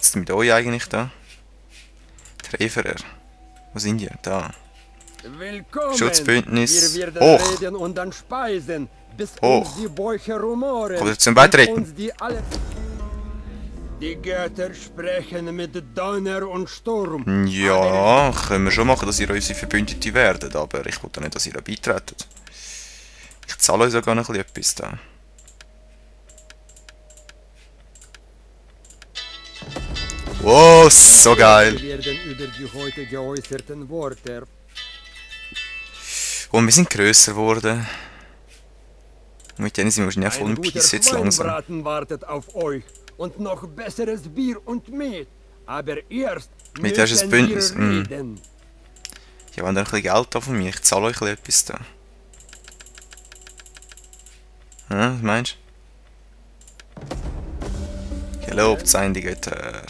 steht's denn mit euch eigentlich da? Treverer. Wo sind ihr? Da. Willkommen. Schutzbündnis. Wir werden Hoch. reden und dann speisen, bis Hoch. uns die Bäuche rumoren. Kommt ihr zum Beitreten? Und uns die Götter sprechen mit Donner und Sturm. Ja, können wir schon machen, dass ihr unsere Verbündete werdet, aber ich will doch nicht, dass ihr da beitretet. Ich zahle euch sogar noch ein bisschen etwas da. Wow, so geil! Wir werden über die heute geäußerten Worte. Und wir sind grösser geworden. Und mit denen sind wir wahrscheinlich voll im Peace jetzt langsam. Schweinebraten wartet auf euch und noch besseres Bier und Met. Aber erst Mit hast du ein Bündnis. wir reden. Ja, wenn ihr ein bisschen Geld da von mir, ich zahle euch ein bisschen etwas da. Ja, was meinst du? Gelobt seien die Götter.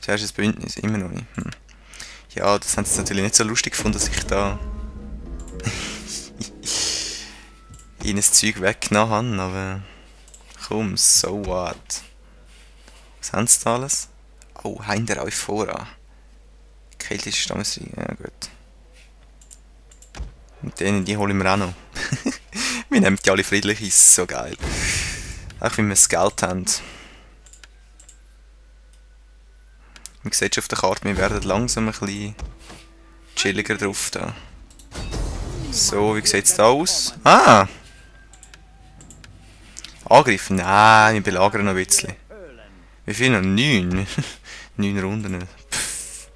Du hast ein Bündnis, immer noch nicht. Ja, das haben sie natürlich nicht so lustig gefunden, dass ich da ihnen das Zeug weggenommen habe, aber komm, so what. Was haben sie da alles? Oh, haben der Euphora. Keltische Stammesreihe, ja gut. Und denen, die holen wir auch noch. Wir nehmen die alle friedlich, ist so geil. Auch wenn wir das Geld haben. Man sieht schon auf der Karte, wir werden langsam ein bisschen chilliger drauf da. So, wie sieht es da aus? Ah! Angriffen? Nein, wir belagern noch ein bisschen. Wie viel noch? 9? 9 Runden. Pff.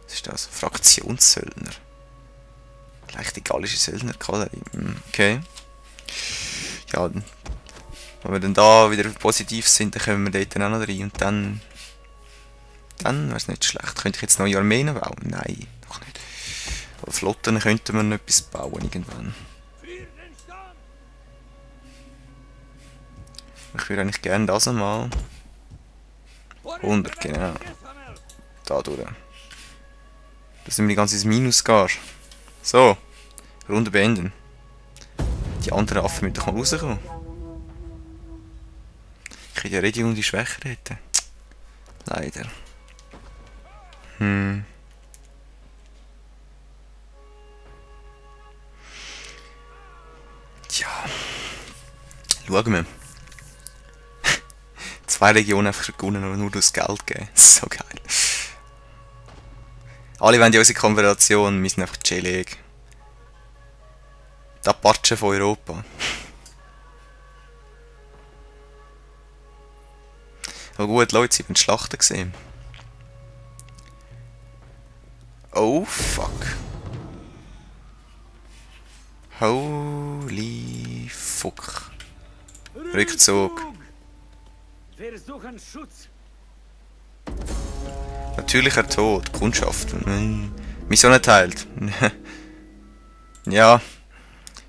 Was ist das? Fraktionssöldner. Leichte gallische Söldnerkavallerie. Okay. Ja, wenn wir dann da wieder positiv sind, dann kommen wir dort auch noch rein und dann wäre es nicht schlecht. Könnte ich jetzt neue Armeen bauen? Nein, doch nicht. Aber Flotten könnten wir noch etwas bauen irgendwann. Ich würde eigentlich gerne das einmal. 100, genau. Da durch. Dass du mir die ganze Minus gehst. So. Runde beenden. Die anderen Affen müssen doch mal rauskommen. Ich hätte ja Region die schwächer hätten. Leider. Tja. Schauen wir. 2 Regionen einfach gewonnen und nur durchs Geld geben. So geil. Alle wollen ja unsere Konversation, wir sind einfach chillig. Die Apachen von Europa. Aber gut, Leute, sie haben Schlachten gesehen. Oh fuck. Holy fuck. Rückzug. Versuchen Schutz. Natürlicher Tod. Kundschaft. Mission erteilt. Ja.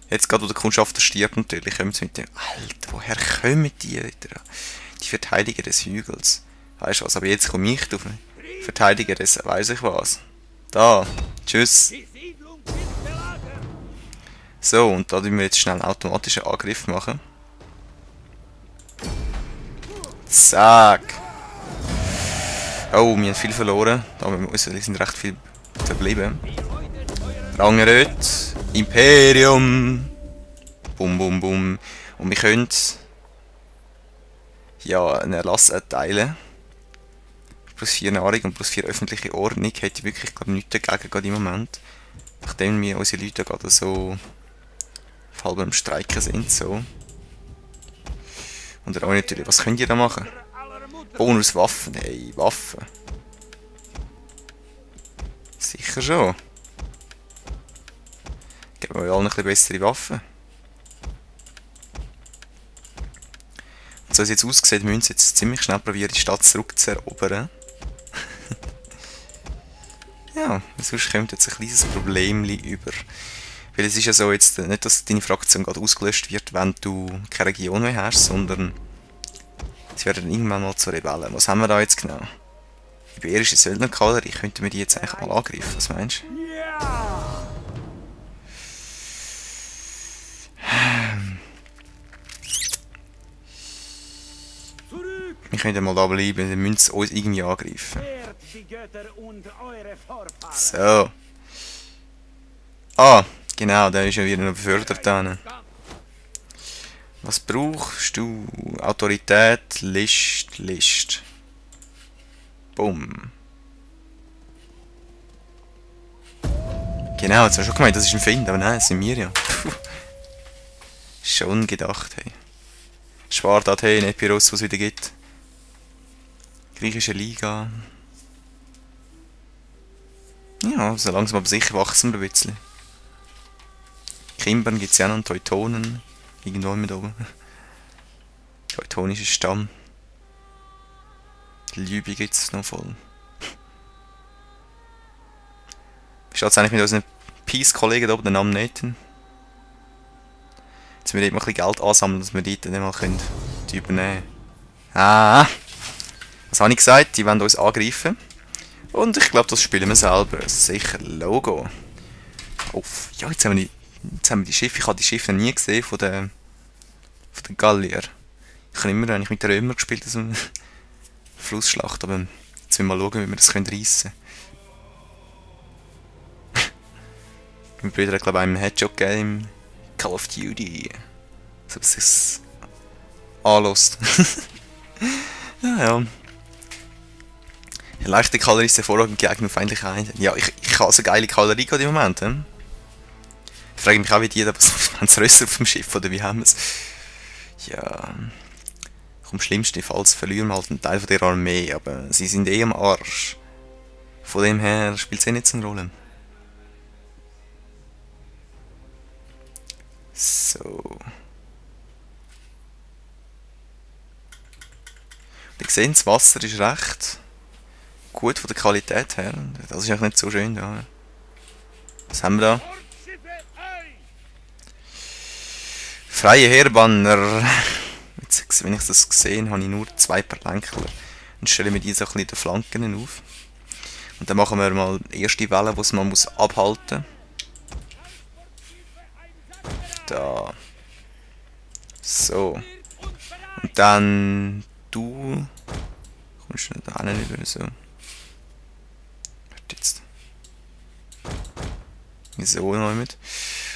Jetzt gerade, wo der Kundschafter stirbt, natürlich, kommen sie mit dem... Alter, woher kommen die wieder? Die Verteidiger des Hügels. Weißt du was, aber jetzt komme ich drauf. Verteidiger des... Weiss ich was. Da. Tschüss. So, und da müssen wir jetzt schnell einen automatischen Angriff machen. Zack. Oh, wir haben viel verloren. Aber wir sind recht viel verblieben. Rangeröt. Imperium. Bum, bum, bum. Und wir können ja einen Erlass erteilen. Plus 4 Nahrung und plus 4 öffentliche Ordnung. Hätte ich wirklich nichts dagegen gerade im Moment. Nachdem wir unsere Leute gerade so auf halbem Streiken sind. So. Und auch natürlich, was könnt ihr da machen? Bonus Waffen. Hey, Waffen. Sicher schon. Geben wir allen ein bisschen bessere Waffen. Und so wie es jetzt aussieht, müssen sie jetzt ziemlich schnell probieren, die Stadt zurückzuerobern. Ja, sonst kommt jetzt ein kleines Problem über. Weil es ist ja so jetzt nicht, dass deine Fraktion gerade ausgelöscht wird, wenn du keine Region mehr hast, sondern sie werden irgendwann mal zu Rebellen. Was haben wir da jetzt genau? Iberische Söldnerkavallerie, könnten wir die jetzt eigentlich mal angreifen, was meinst du? Wir können mal da bleiben, dann müssen sie uns irgendwie angreifen. So. Ah, genau, der ist ja wieder noch befördert dann. Was brauchst du? Autorität, List. Bumm. Genau, jetzt hast du schon gemeint, das ist ein Find, aber nein, das sind wir ja. Puh. Schon gedacht, hey. Sparta Athen, Epirus, was es wieder gibt. Griechische Liga. Ja, so langsam aber sicher wachsen wir ein bisschen. Kimbern gibt es ja noch, Teutonen. Irgendwo mit oben. Teutonischer Stamm. Lübe gibt es noch voll. Wie steht es eigentlich mit unseren Peace-Kollegen da oben, den Namen Nathan? Jetzt müssen wir dort mal ein bisschen Geld ansammeln, dass wir dort dann mal die übernehmen können. Ah! Was habe ich gesagt? Die wollen uns angreifen. Und ich glaube, das spielen wir selber. Sicher, Logo. Oh, ja, jetzt haben wir die Schiffe. Ich habe die Schiffe noch nie gesehen von den Gallier. Ich habe immer eigentlich mit den Römern gespielt, so eine Flussschlacht. Aber jetzt müssen wir mal schauen, wie wir das reissen können. Mein Bruder hat, glaube ich, einen Headshot gegeben im Call of Duty. So dass es anlässt. Ja. Leichte Kalorie ist hervorragend geeignet auf feindliche Einheiten. Ja, ich habe so geile Kalorie im Moment. Ich frage mich auch, wie die da haben sie Rösser auf dem Schiff oder wie haben wir es? Ja. Am schlimmsten Fall verlieren wir halt einen Teil von der Armee, aber sie sind eh am Arsch. Von dem her spielt es eh nicht so eine Rolle. So. Ihr seht, das Wasser ist recht gut von der Qualität her. Das ist eigentlich nicht so schön da. Was haben wir da? Freie Heerbanner. Jetzt, wenn ich das gesehen habe, ich nur 2 Perlenkler. Dann stellen wir die so ein bisschen in den Flanken auf. Und dann machen wir mal die erste Welle, die man muss abhalten muss. Da. So. Und dann du. Kommst du da hinten über so. Jetzt. So noch mit.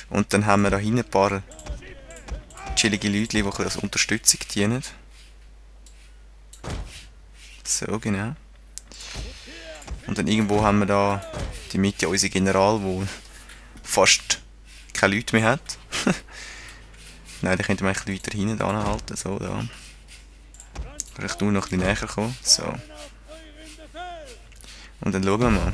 Und dann haben wir da hinten ein paar chillige Leute, die als Unterstützung dienen. So, genau. Und dann irgendwo haben wir da die Mitte unser General, der fast keine Leute mehr hat. Nein, da könnte man eigentlich weiter hinten anhalten. So, da. Vielleicht nur noch ein bisschen näher kommen. So. Und dann schauen wir mal.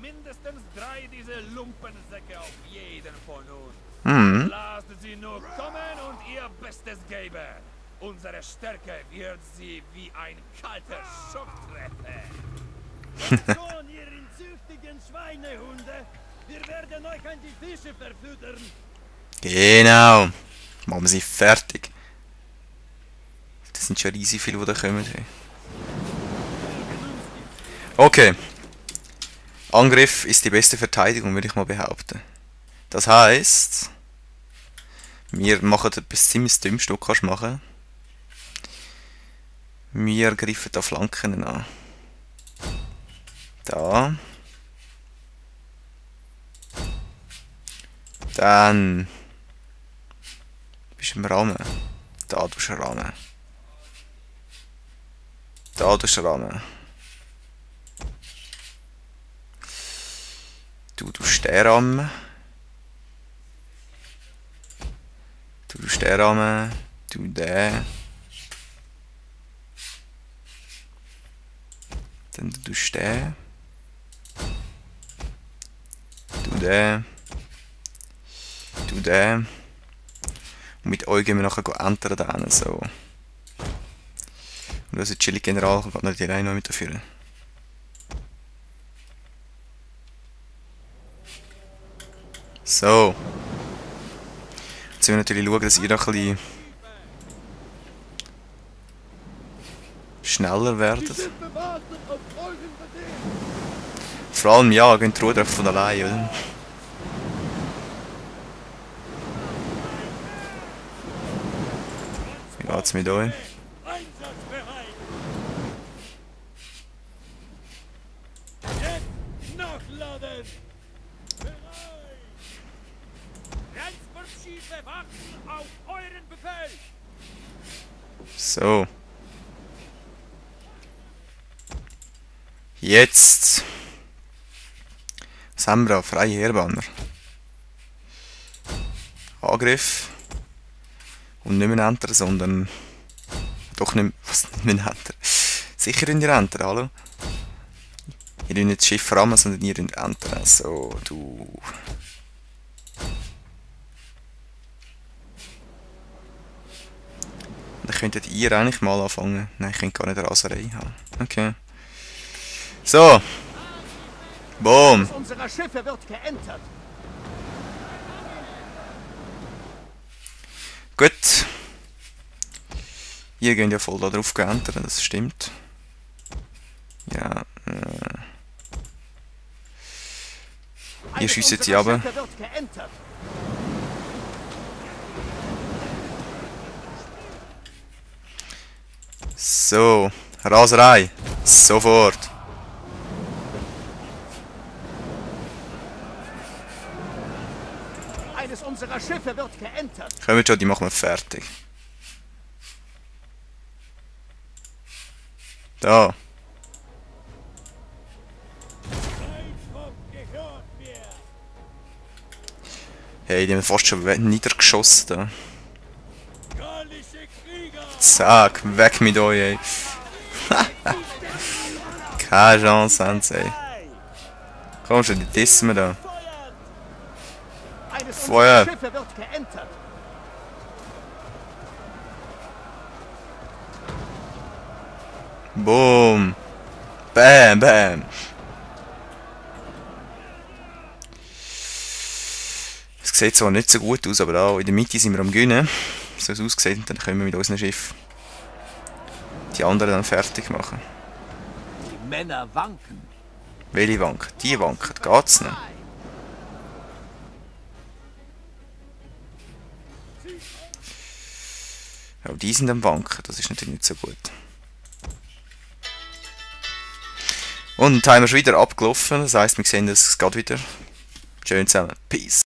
Mindestens 3 dieser Lumpensäcke auf jeden von uns. Mhm. Lasst sie nur kommen und ihr Bestes geben. Unsere Stärke wird sie wie ein kalter Schock treffen. Schon, ihr inzüchtigen Schweinehunde! Wir werden euch an die Fische verfüttern! Genau. Machen wir sie fertig. Das sind schon riesig viele, die da kommen. Hey. Okay. Angriff ist die beste Verteidigung, würde ich mal behaupten. Das heisst, wir machen etwas ziemlich Dümmste, was du kannst machen. Wir greifen da Flanken an. Da. Dann. Du bist im Rahmen. Da tust du Rahmen. Da tust du Rahmen. Du tust den Rahmen. Du tust den Rahmen. Du den. Dann tust du den. Du den. Du den. Und mit euch gehen wir nachher entern dann so. Und unser chillig General kann noch die Reihe noch mit führen. So. Jetzt müssen wir natürlich schauen, dass ihr noch ein bisschen schneller werdet. Vor vor allem, ja, gehen die Ruder einfach von allein, oder? Wie geht's mit euch? Einsatzbereit! Jetzt nachladen! Bereit! Transportschiffe warten auf euren Befehl. So. Jetzt. Was haben wir da? Freie Heerbanner. Angriff. Und nicht mehr Enter, sondern... Doch nicht mehr Enter. Sicher in die Enter, hallo? Ihr dürft nicht das Schiff rammen, sondern ihr dürft Enter. So, du... Dann könntet ihr eigentlich mal anfangen. Nein, ich könnte gar nicht eine Raserei haben. Okay. So. Boom. Unserer Schiffe wird geentert! Gut. Ihr geht ja voll da drauf geentert, das stimmt. Ja. Ihr schiesst sie aber. Schiffe wird geentert! So. Raserei. Sofort. Eines unserer Schiffe wird geentert! Kommt schon, die machen wir fertig. Da. Hey, die haben fast schon niedergeschossen da. Gallische Krieger! Zack, weg mit euch, ey. Keine Chance haben sie, ey. Komm schon, die dissen wir da. Eines Feuer. unserer Schiffe wird geentert! Boom. Bam, bam. Es sieht zwar nicht so gut aus, aber da in der Mitte sind wir am Gewinnen. So es aussieht, und dann können wir mit unserem Schiff die anderen dann fertig machen. Die Männer wanken! Welche wanken? Die wanken. Geht's noch? Ja, die sind am Wanken. Das ist natürlich nicht so gut. Und dann haben wir schon wieder abgelaufen. Das heisst, wir sehen, es geht wieder. Schön zusammen. Peace.